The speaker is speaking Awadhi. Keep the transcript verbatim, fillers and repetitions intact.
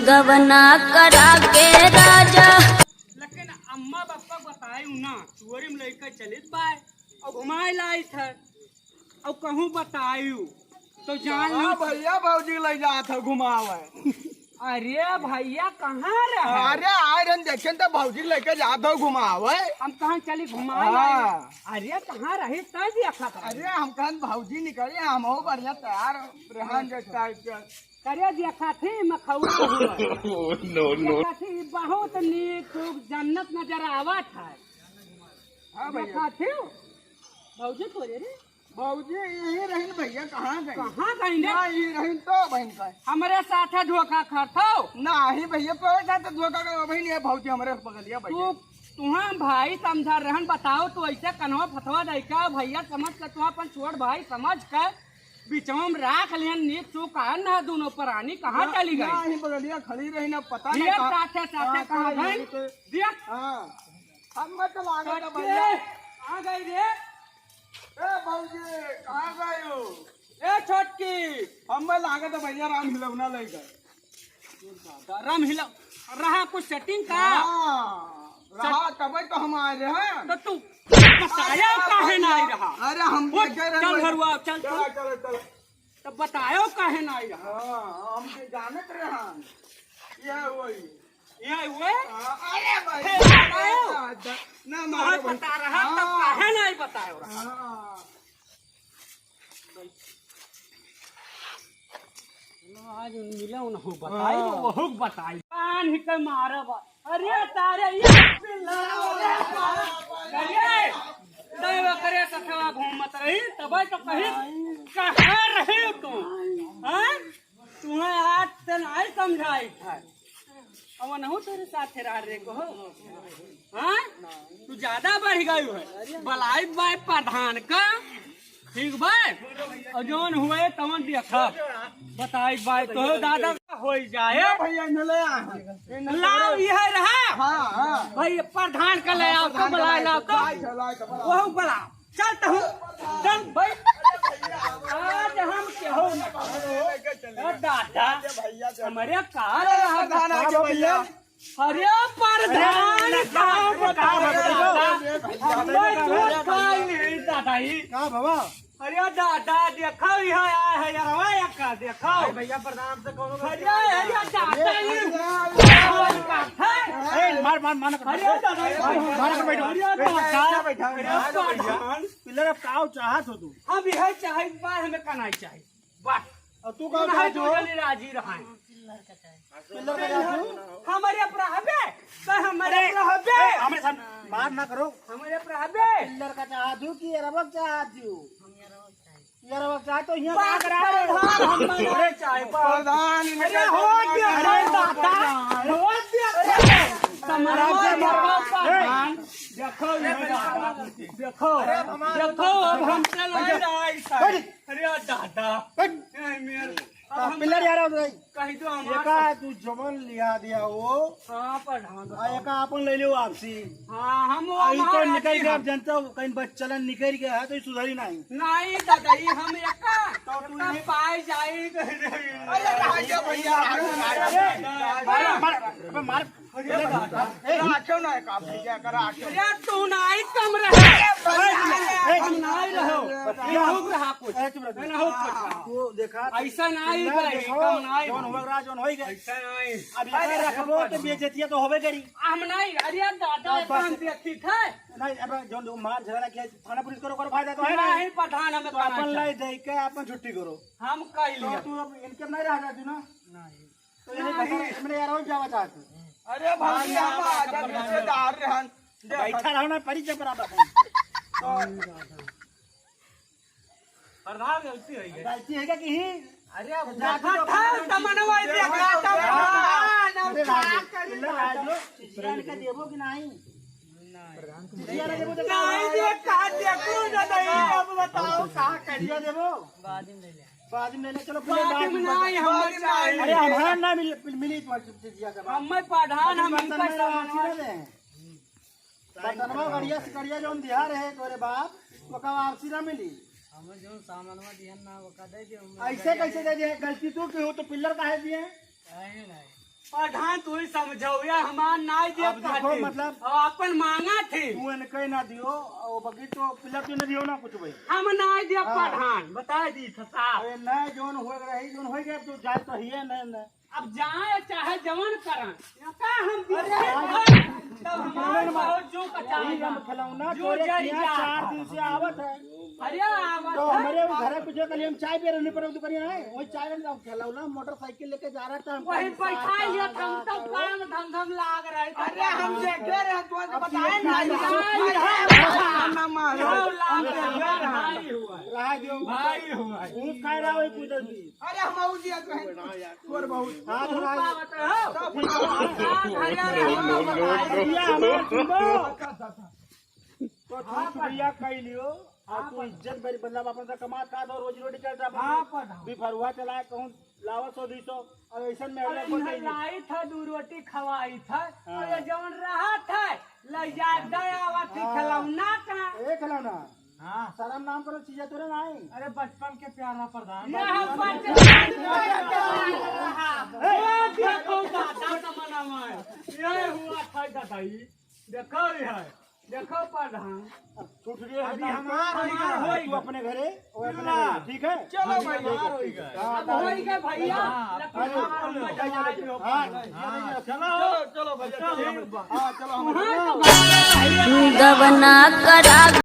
गवना करा के राजा। लेकिन अम्मा बापा बतायु ना, चोरी में लइके चलित बाय और घुमाए लाइत है, और कहूँ बतायु तो जान लो। भैया भौजी ले जात है घुमावे। अरे भैया कहाँ रहे? अरे आए रहन देखेन तो भौजी लेके जात हो घुमावे। हम कहाँ चली घुमाए? हाँ। अरे कहाँ रही तय देखा था। अरे हम कहन भौजी निकली, हम हो बढ़िया तैयार रहन जे टाइप के। करे देखा थी मखौड़ा हुआ। No, no. देखा थी बहुत नीक खूब जन्नत नजर आवत है। हाँ भैया। देखा थी भौजी तोरे रे। भौजी यहीं रहिन भैया, कहाँ गई? कहाँ गई रे? ना, यहीं रहिन तो बहन का। हमरे साथ धोखा खात हो। नाही भैया, तोरे साथ धोखा कर, बहन ये भौजी हमरे बगलिया तू, बैठे। तुहाँ भाई समझा रहन, बताओ तू ऐसे कनवा फतवा दई का भैया समझ के तू अपन छोट भाई समझ के बिचवा में राख लिहन, नीक तू कहा ना दोनों परानी कहाँ ना, चली गई? ना, यहीं बगलिया खड़ी रही ना, पता ये नहीं कहाँ। साथे साथे हाँ, कहाँ खड़ी गई? रही तो। दिया। हाँ। हम मत लागत है छोटकी, भैया। आ गई रे। ए भौजी, कहाँ गए हो? ए छोटकी। हम लागत है भैया राम हिलौना ले गए। राम हिलौ-, रहा कुछ सेटिंग का? हाँ, रहा तबे तो हम आए रहे हैं। तो तू बताया काहे ना आई रहा? अरे हम उठ, देखे रहे चल हैं। घरुआ, चल, चलो, चल। चलो, चलो। तब बतायो काहे ना आई रहा? हाँ, हम के जानत रहे हम। ये वही। ये हुए? हाँ, अरे भाई। हे, बतायो। ना, ना, तोहर भाई। पता रहा, तब हाँ। काहे ना आई बतायो रहा? हाँ। आज मिला उन्हों बताई, हाँ। वहू बताई। पान ही के मारा बा। अरे तारे, ये पिल्ला, अरे बाप, अरे, तब ओकरे सथवा घूमत रही, तबे तो कहीं कहाँ रही तू? हाँ? तुम्हें आज से नहीं समझाई था। अब नहु तेरे साथ रह रे को हो। हाँ? तू ज्यादा बढ़ गई है। बलाई बाय प्रधान का। ठीक बा? और जौन हुए तवन देखा। बताई बाय तो दादा होई जाए। भैया, इन्हें ले आ। लाओ, यह रहा। हाँ, हाँ। भाई, प्रधान का ले आओ, तो प्रधान का बुलाए लाओ, तो। लाओ, लाओ, लाओ। वहू बुला। चल तहू, चल भाई। आज हम केहू न। ए दादा, हमरे का रहा प्रधान आके भैया। अरे प्रधान, अरे का का बताओ? बताओ? हमें झूठ खाई नहीं दादा ही। का बाबा? अरे दादा, देखो यहाँ आया है यार, एक का देखो। भाई भैया प्रधान से कौन? अरे, अरे दादा, ये ए, मार, मार, मार, अरे दादा, मार, मार, बैठो। अरे दादा, बैठा, बैठा। अरे प्रधान। पिल्लर अब का चाहत हो तू? हम यह चाहित बा, हमें का नहीं चाहित। बस। और तू का हम चाहत हो? जने राजी रहा है। पिल्लर का चाहत हो? हमारे पर हबे, तो हमारे अरे, पर हबे। ए, हमें साथ मार ना करो। हमारे पर हबे। पिल्लर का चाहत हो कि अरबक चाहत हो? यार, अब चाहे तो यहाँ बात बात करा रहे हो। प्रधान, हम अरे, चाहे बात। प्रधान, अरे, हो गया, अरे, दादा, हो गया। समझ में आराम से बोल। प्रधान, देखो, ये दादा, देखो, अरे, भगवान, देखो, अब हमसे लड़ाई रहा है। बैठ। अरे, दादा। बैठ। ए, मेरे, अब हाँ, हम पिल्लर यार, अब नहीं। कह दो, हमारा एका तू जमन लिया दिया वो। हाँ, प्रधान, आ, बताओ। एका आपन ले लियो आपसी। हाँ, हम वो आ, ई हमारा तो निकल के आप जनता कहीं बस चलन निकल गया है तो ई सुधरी नहीं। नहीं दादा, ई हम एका, तो तू एका नहीं पाए जाई। अरे राजा भैया, अरे, मार, मार, अबे मार। अरे दादा, ए, राखो ना एका भैया का राखो। अरे तू नहीं कम रहे। ए, हम नहीं रहो। ये हो रहा कुछ। ए, चुप रह। ना हो कुछ। तू देखा, ऐसा नहीं ना करे, देखो, कम नहीं जौन हो। हुआ रहा, जौन होई गए। ऐसा नहीं। अब इधर रखबो तो बेइज्जतिया तो होबे करी। हम नहीं, अरे दादा, बस, बस। काम देखी थे। नहीं, अब जौन लोग मार झगड़ा किया, थाना पुलिस करो, करो फायदा तो है ना। नहीं, प्रधान हमें तो करना अपन चाहिए। लाई दे के अपन छुट्टी करो। हम कह तो लिया। तू अब इनके नहीं रह जाती ना। नहीं। तो ये नहीं। बताओ, इसमें यार और क्या बचा तू? अरे भाई, हम आजा रिश्तेदार रहन। बैठा रहो ना, परिचय पर आप। तो प्रधान गलती होई गई। गलती है क्या कि ही? अरे, अब देखा था, तमनवा देखा था, प्रधान, अब अरे, का राजू, करी? इधर राजू, चिचिया इनका देबो कि नहीं? नहीं। चिचिया ना देबो तो नहीं, का ये का देखो ना, नहीं, अब बताओ, का करी? चिचिया देबो? बाद में ले ले। बाद में ले ले, चलो, बाद में बाद में, नहीं, हम बाद में चाहिए। अरे, हमारा ना मिल-, मिली तो चिचिया के बाद। हम प्रधान, हम बर्तन इनका में सामान वापसी ले ले। बर्तनवा गड़िया सिकड़िया जौन दिहा रहे तोरे बाप, ओका वापसी ना मिली। हमें जौन सामानवा दिहन ना, ओका दे दे, हमें ऐसे गड़िया कैसे दे दे? गलती तू की हो तो पिल्लर काहे दिए? काहे नहीं? प्रधान, तू ही समझाओ, या हमार नाई दिया अब देखो, खातिर। मतलब, और अपन मांगा थे। तू इनके ना दियो, और बाकी तो पिला तू ना दियो ना कुछ भाई। हम नाई दिया हाँ। प्रधान, बता दी था साहब। अरे ना, जोन हो रही, जोन हो गया, तू जाए तो ही है, ना, ना। अब जाए चाहे जवन करन, या का हम अरे दिए? तब हमारे बहुत जो कचाई ये हम बा। खिलौना जो तोरे जरी किया जा। चार दिन से आवत है। अरे, आवत तो है। हमरे वो घर पे जो कल हम चाय पिए रहने पर दुकान है, वही चाय रहने हम खिलौना मोटरसाइकिल लेके जा रहा था, हम वही कहीं बैठा ही है, साथ हम सब काम धंधम लाग रहे थे। अरे, हम देखे रहे, तो अब बताए ना। भाई, अरे, भाई, हम ना मारो। भाई, हम देखे रहे। भाई हुआ है। रहा जो भाई हुआ है। ऊँख खाए रहा वही कुदरती। अरे, हम आऊ दिया तो है। तोर बहुत। हाँ, तो भाई। ऊँख खावत रहो। सब हाँ, भैया रे, हम लोग बताए। भैया, हमार सुनो। तो तू हाँ, शुक्रिया कह लियो, और हाँ, तू इज्जत मेरी, मतलब, अपन से कमा खा दो, रोजी रोटी चलता, हाँ, अपन पर हाँ। बिफरुआ चलाए, कहूँ लावा सौ, दुई सौ, और ऐसन में अरे, अगला कोई इन्हें नहीं। लाई था, दू रोटी खवाई था, हाँ। और ये जवन रहा था, ले जा, दया आवत थी हाँ। खिलौना का। ए खिलौना। हाँ। शर्म नाम करो, चीजें तोरे ना आई। अरे, बचपन के प्यार है प्रधान। ये हम बचपन के प्यार है। ए, देखो, दादा जमाना में, ये हुआ था, दादा, ये। देखो रे है, देखो प्रधान। छूट गए अभी हैं, हमार तू होई गए। अपने घरे, वो अपने चलो। घरे, ठीक है? चलो भाई, हमार होई गए। हाँ, अब होई गए भैया, हाँ, लेकिन हाँ, हमार हाँ, मजा आई हो। हाँ, हाँ, चलो, चलो भैया, चलो। ठीक बा। हाँ, चलो, हम वहाँ तो गवना करा